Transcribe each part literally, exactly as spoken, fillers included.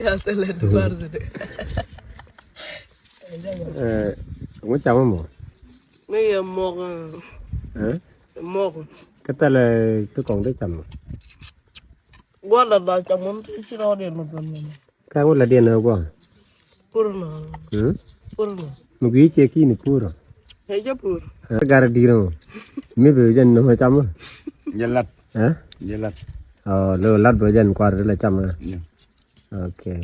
Ya thilɛ duar thilɛ. Eh, ŋu cam mɔ? Mi yɛ mɔk. Eh? Mɔk. Kä thilɛ ti kɔŋ ti cam mɔ? Guɔ la da cam mɔ ti ci rɔ diɛn mɔ. Ka ŋu la diɛn ɛ guɔ? Pur nɔ. Hmm? Pur nɔ. Mi gui cie kini pur. Hɛ jɛ pur. Eh, gar dirɛ mɔ. Mi bi jɛn nɔ cam mɔ. Jɛ lat. Eh? Jɛ lat. Oh, lo lat bä jɛn kuar ti la cam mɔ. Yeah. Okay.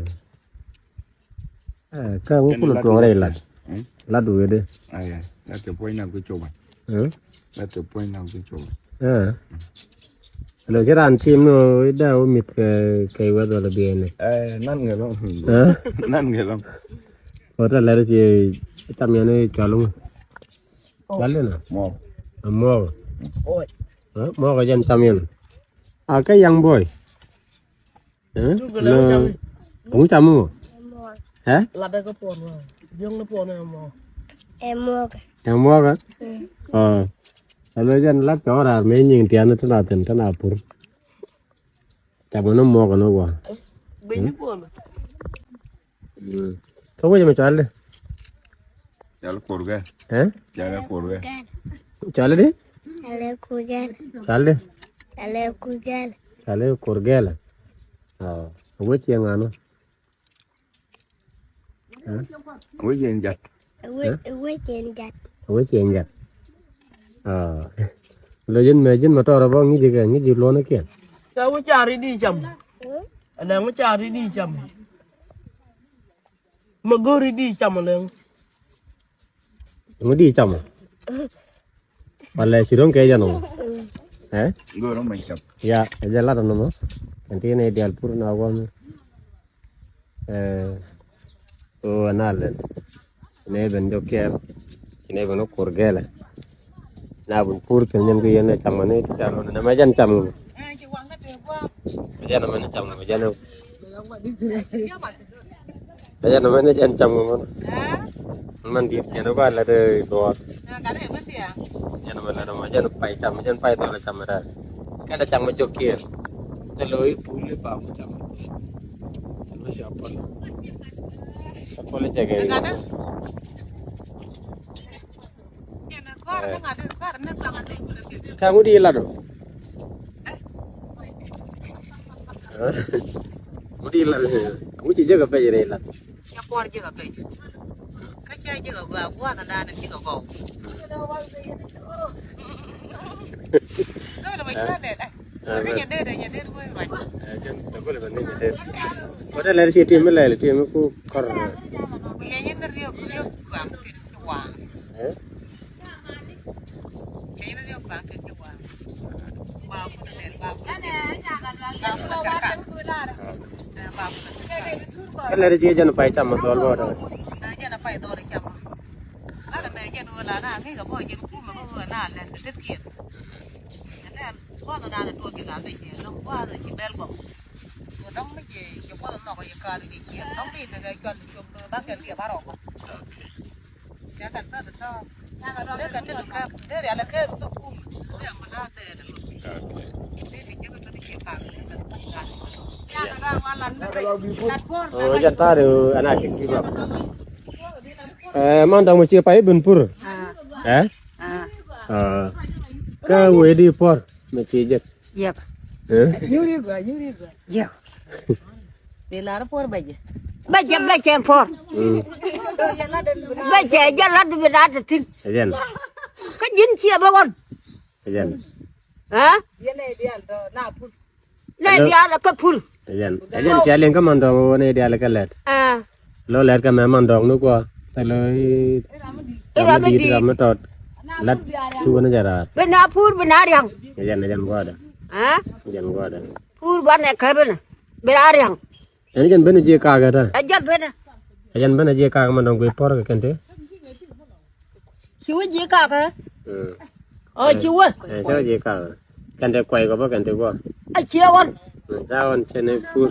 Eh, kä ŋu kulɛ tuɔŋ rɛy lat. Hmm? Lat wee dee. Aya, lat kɛ puɔ̱ny na ku coba. Hmm? Lat kɛ puɔ̱ny na ku coba. Eh. Lo ci ran tim no ida wä mit kɛ, kɛ weth wala biɛni. Eh, nan ŋɛ lɔŋ. Eh? Nan ŋɛ lɔŋ. Wä ta lɛr ci cam yɛn cual ŋu. Cual ni na. Mɔɔk. A mɔɔk. Oi. Eh, mɔɔk a jɛn cam yɛn. A kɛ young boy. Eh? Tuk kɛ lɛ wä cam. Ŋu cam mɔ? Eh? Lat dɛ kä puɔn wä. Jiökni puɔn ɛ mɔ. Ɛ muɔk. Ɛ muɔk ɛ? Mm. Ɔ. Ɛ lo jɛn lat kɛ ɣɔr ar mëë nyiŋ tian ti na thin ti na pur. Cam ni muɔk ni wä. Gbenyi puɔn. Mm. Kä wec mɛ cual di? Cual Kurgɛl. Eh? Cual Kurgɛl. Cual di? Cual Kurgɛl. Cual di? Cual Kurgɛl. Cual Kurgɛl. Ɔ, wec yɛ ŋanu? Eh? Wec yɛ jat. Wec, eh? Wec yɛ jat. Wec yɛ jat. Ɔ. Lo jin mɛ jin ma tɔrɔ bɔ ŋi̱ci kɛ ŋi̱ci luɔni kiɛn. Ca wec ca ri di cam. Hmm? Ɛnɛ wec ca ri di cam. Ma go̱ri di cam lɛŋ. Ŋu di cam? Walɛ ci ro̱ŋ kɛ jɛ nɔmɔ. Eh? Go̱r ma cam. Ya, ɛ jɛ lat nɔmɔ. Kɛn ti ni dial pur na wam. Eh, o na lɛn. Ni ben jɔ kɛɛl. Ni ben o kur gɛlɛ. Na bun pur kɛ nyin kɛ yɛn cam ni ti cam ni ma jɛn cam ni. Ma jɛn ma ni cam ni ma jɛn. Jɛn ma ni jɛn cam ni ma. Man dit jɛn ba la de dor. Jɛn ma la de ma jɛn pay cam jɛn pay dor cam da. Kɛ da cam ma jok kier. Kɛ lo i puli ba mu cam. Ma sha pol. Pol jɛgɛ. Ka ŋu di lat ɔ? Ŋu di lat ɔ? Ŋu ci jek a pec rɛy lat? Ca kuɔr jek a pec. Kä ca jek a gɔaa gua̱a̱th dan jek a gɔw. Kä lɛ ba ca dɛt ɛ. Ɛ, kä nyɛ dee dee nyɛ dee wee ruac. Ɛ, jɛn, ɛ, kulɛ bɛ ni nyɛ dee. Wä dee lɛr ci tim mi lɛl tim mi ku kɔr. Nyɛ yɛn ni riok riok kuaŋ kɛ ti waŋ. Ɛ? Nyɛ yɛn ni riok kuaŋ kɛ ti waŋ. Ba ku ni lɛl ba ku ni lɛl. Ɛ, ba ku ni lɛl. Kä lɛr ci jɛn pay cam ma dhɔl bɔ dɔ. Ɛ, jɛn pay dhɔl cam. Ɛ, mɛ jɛn wä la na ŋi̱i̱k a bɔ jɛn kumɛ bä wä na lɛl kɛ tet kiɛn. Ɛ, lɛl. Kuath dan tuɔɔk ji̱ gal bɛ jiɛ lɔŋ kuath ji̱ bɛl gɔm. Kɛ dɔŋ mi jiɛ jiɛ kuath nhɔk jiɛ kaal jiɛ jiɛ dɔŋ mi bɛ kɛ cual jiɛ cop do̱ ba kɛn diɛ ba rɔk. Kɛ kɛn pɛth tɔ. Dee kɛn ti kɛ dee rial kɛ thuk kum. Dee mi la dee dee. Dee ti jiɛ kɛ tɔ di jiɛ kaal. Ɔ, jɛn ta̱a̱ di ana kɛ ki̱i̱ rɔk. Ɛ, man dɔŋ mi ciɛ pay bin pur. Ɛ? Kä wee di puɔr mɛ ci jek. Jek. Ɛ? Yuri gua, yuri gua. Jek. Di lar puɔr bɛ jɛ. Bɛ jɛ, bɛ jɛ puɔr. Bɛ jɛ, jɛ lat bi na ti tin. Jɛn. Kä ji̱n ciɛ bɛ ɣɔn. Jɛn. Ɛ? Yɛn ɛ dial tɔ na pul. Nɛ diaal kä pul. Ɛjɛn, ɛjɛn cia liŋ kä man dɔŋ wä nɛ diaal kä lɛt. Lo lɛt kä mɛ man dɔŋ ni kuɔ. Thɛ lo i ram mi di̱i̱t ram mi tɔt. Lat cu wä ni jɛ raar. Bi na pur bi na riaŋ. Ɛjɛn, ɛjɛn guɔdɛ. Ɛjɛn guɔdɛ. Pur banɛ kɛ bi na bi na riaŋ. Ɛn jɛn ben jiɛ kakä ta. Ɛ jɛn ben. Ɛ jɛn ben jiɛ kakä man dɔŋ guiy pɔr kɛ kɛn te. Ci wä jiɛ kakä. Ɔ ci wä. Ɛ ci wä jiɛ kakä. Kɛn te kuay kɔ bä kɛn te guɔ. A ciɛ ɣɔn. Ca ɣɔn cɛ ni pur.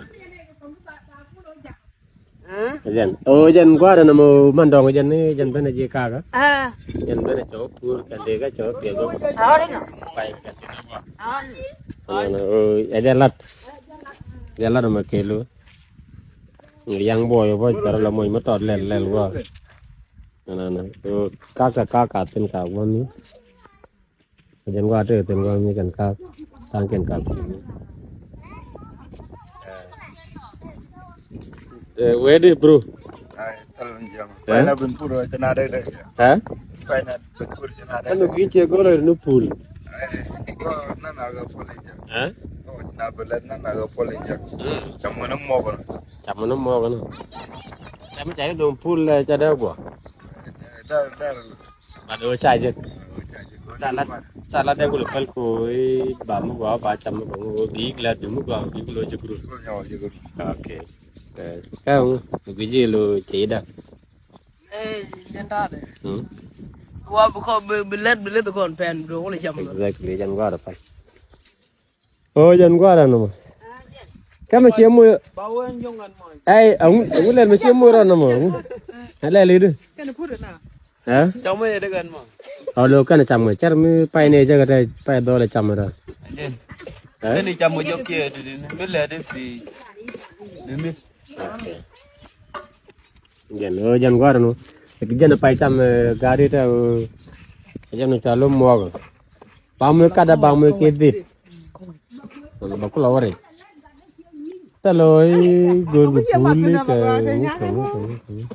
Jɛn. Ɔ jɛn guarɛ ni mɔ man dɔŋ jɛn ni jɛn ben jiɛ kakä. Jɛn ben cɛ wä pur kɛn te kä cɛ wä piɛ bä. Kuay kɛn te guɔ. Ɛ jɛ lat. Jɛ lat mɛ kelu. Young boy bä cɛ rɔ la moc mi tɔt lɛl lɛl gua. Nana kak ta kak ka thin kak bä mi. Jɛn gua te thin gua mi kɛn kak thaŋ kɛn kak. Wee di bro. Ai, thil ni jiɛm. Pay na bin pur wä cɛ na dek dek. Hɛ? Pay na bin pur cɛ na dek dek. Ɛn bi cɛ gɔlɛ ni pul. Ai, gua na na ga pul in jɛ. Hɛ? Gua na bi lɛ na na ga pul in jɛ. Cam ni mɔk ni. Cam ni mɔk ni. Cam ca yi dom pul lɛ ca dee gua. Dar dar. Ba dee wä ca jek. Ca lat ca lat dee gul pal ko i ba mi gua ba cam mi gua bi ik la du mi gua bi lo ci gru. Okay. Ka ŋu bi ji lo ci da. Eh, jɛn ta̱a̱dɛ. Wa bi kɔ bi lɛt bi lɛt kɔn pɛn bi wä la cam. Exactly, jɛn gua da pal. O jɛn guarɛ nɔmɔ. Kɛmɛ ciɛ moc. Ɛy, aŋu lɛl mɛ ciɛ moc rɔ nɔmɔ aŋu. Ɛ lɛl idu. Ɛ? Alo kɛn cam ŋɛ cɛr mi pay ni jɛ kɛ tɛ pay dhɔl cam rɔ. Ɛ? Kɛn cam ŋɛ jɔk kiɛ ti di mi lɛ di fi. Di mi. Jɛn o jɛn guarɛ nu. Jɛn pay cam gari tɛ o. Jɛn ca lom muɔk. Ba mui kat a ba mui ki dhit. Ba kulɔ wä rɛc. Thilɛ ɣöö i̱ go̱o̱r kɛ puul i̱ kɛ ŋuk kɛ ŋuk kɛ ŋuk kɛ ŋuk.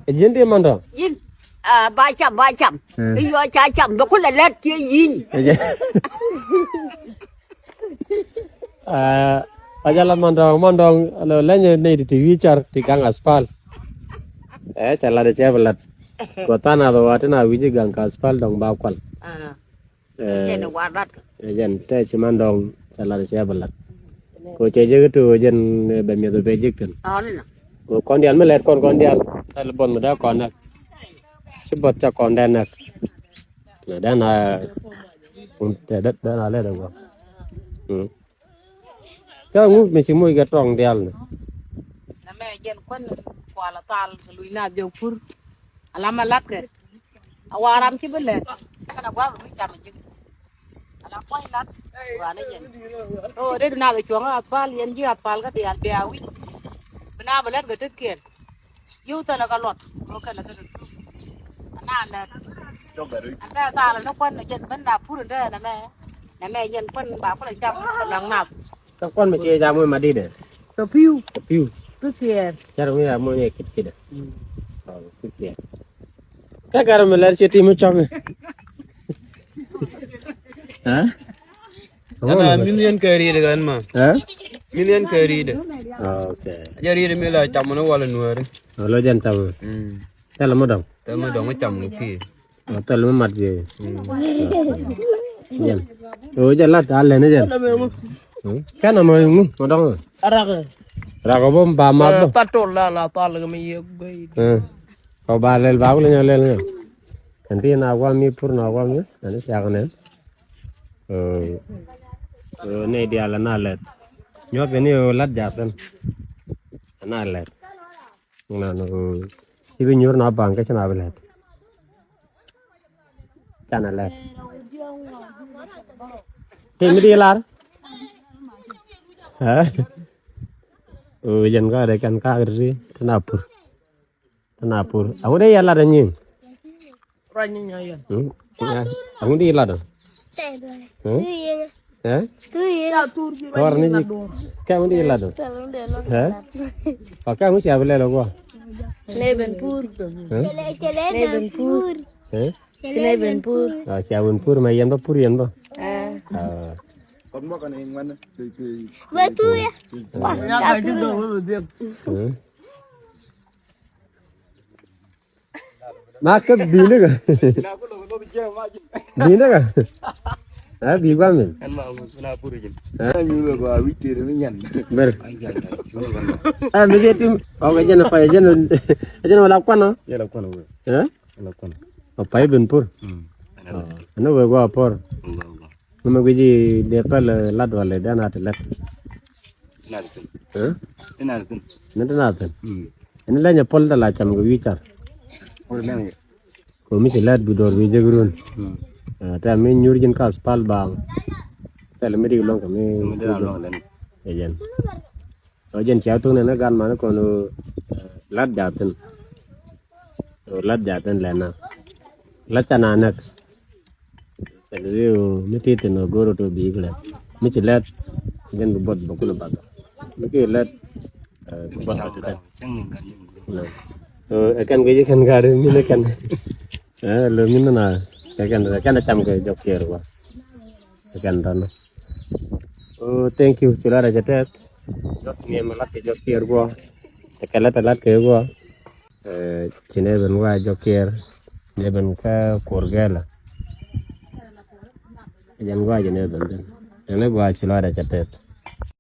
Ɛ ji̱n ti mandɔ. Yïn a ba cam ba cam. I̱ yɔ ca cam bɛ kulɛ lɛt kiɛ yi̱ny. A jala mandɔŋ mandɔŋ alo lɛnyɛ ney ti ti wi̱i̱ car ti gaŋ aspal. Ɛ cɛ lat ɛ cɛ bi lat. Gɔthan a bɛ wa tin a wi̱i̱ ji̱ gaŋ ka aspal dɔŋ ba kual. Ɛ jɛn tɛ ci mandɔŋ cɛ lat ɛ cɛ bi lat. Ko cɛ jek tu jɛn bɛ miɛth bɛ jek thin. Ko kɔn dial mi lɛt kɔn kɔn dial. Thal bɔth mi dee kɔn nɛk. Ci bɔth ca kɔn dee nɛk. Nɛ dee na tɛ dee na lɛt ɛ gɔaa. Kä ŋu mi ci moc kɛ tɔŋ diaal ni. Nɛ mɛ jɛn kuän kual a thal kɛ luc na jɔk pur. Ala ma lat kɛ a waram ci bi lɛt. Kɛn a gua̱a̱k mi cam a ji̱k. Ala kuany lat. Wa ni jɛn o dee du na kɛ cuɔ̱ŋ a thal yɛn ji̱ a thal kä diaal bia wi̱c. Bi na bi lɛt kɛ tetkiɛn. Yio̱w thilɛ kɛ luɔt kɛ kɛn kɛ kɛ. Ana lɛt. Anda thalɛ ni kuan ni jɛn ben na pur ndɛ nɛ mɛ. Nɛ mɛ jɛn kuan ba kulɛ cam kɛ laŋ nath. Kɛ kuan mi ci jam wi̱i̱ ma dit dɛ. Kɛ pi̱w. Kɛ pi̱w. Kɛ kiɛɛr. Car mi ya mo ni kit kit dɛ. Kit kiɛɛr. Kɛ kɛr mi lɛr ci ti mi cɔk. Hɛ? Ana min yɛn kɛ ri̱i̱dɛ kɛn ma. Ɛ? Min yɛn kɛ ri̱i̱dɛ. Okay. Jɛ ri̱i̱dɛ mi la cam ni wala nuääri. Alo jɛn cam. Mm. Thɛl mi dɔŋ. Thɛl mi dɔŋ mi cam ni pii. Ɔ thɛl mi mat jɛ. Mm. Jɛn. O jɛ lat a lɛn jɛn. Mm. Kɛn a mɔ ŋu mɔ dɔŋ. Rak. Rak bä ba mat bä. Ɛ, thal tol la la thal kɛ mi yɛ guey. Ɛ. Kɔ ba lɛl ba kulɛ nyɔ lɛl nyɔ. Kɛn ti na guam mi pur na guam nyɔ. Kɛn ti siak nɛn. Ɛ, ɛ, nɛy diaal ana lɛt. Nyuɔth kɛ ni ɣöö lat jath ɛn. Ana lɛt. Ŋuan ɣöö ci bi nyuur na baŋ kä ci na bi lɛt. Canɛ lɛt. Tëë mi di lar. Ɛ? Ɣöö jɛn kä rɛy kɛn ka̱a̱k ri ti na pur. Tɛn a pur. A wut i̱ yɛ lat a nyiŋ. Ruac ni nyɔ yɛn. A wut i̱ lat a. Ɛ? Ɛ? Tuɔr ni ji̱. Kɛ wut i̱ lat a. Ɛ? Ɔ kɛ wut cia bi lɛl a guɔ. Leben pur. Ɛ? Leben pur. Ɛ? Leben pur. A cia wun pur mɛ yɛn bä pur yɛn bä. Ɛ. Bä tuya. Ɛ. Ma kä bi̱i̱ni kä. Bi̱i̱ni kä. Ɛ bi̱i̱ gua̱n min. Ber. Ɛ mi jɛ tim. Ɔ kɛ jɛn pay jɛn. Jɛn wala kuan ɔ. Ɛ? Ɔ pay bin pur. Ɛn wee gua pur. Nä mɛ guici dee pɛl lat walɛ dee na ti lɛt. Ni ti na thin. Ni lɛnyɛ pɔl dala cam kɛ wi̱i̱ car. Kɛ mi ci lɛt bi dɔr bi jek run. Tɛ mi nyur jin kas pal baaŋ. Tɛl mi dik lɔŋ kɛ mi. Ɛ jɛn. Ɔ jɛn cia thok nɛn ɛ gat man kɔn ɔ, lat jathin. Ɔ lat jathin lɛna. Lat ca na nɛk. Sɛn ri ɔ mi ti thin ɔ goro to bi kle. Mi ci lɛt jɛn bi bot bä kun bä. Mi ki lɛt bi bot bä ti thin. Ɔ ɛ kɛn kɛ yi kɛn gari mi ni kɛn. Ɛ lo mi ni na kɛ kɛn kɛn cam kɛ jɔk kiɛr wa. Kɛ kɛn dɔn. Ɔ thank you ci lɔt ɛ cɛ tɛth. Jɔk ni mi lat kɛ jɔk kiɛr guɔ. Ɛ kɛ lɛt ɛ lat kɛ guɔ. Ci nɛ ben wa jɔk kiɛr. Nɛ ben kä kuɔr gɛlä. Jɛn guɔ jɛ nɛ ben thin. Jɛn guɔ ci lɔt ɛ cɛ tɛth.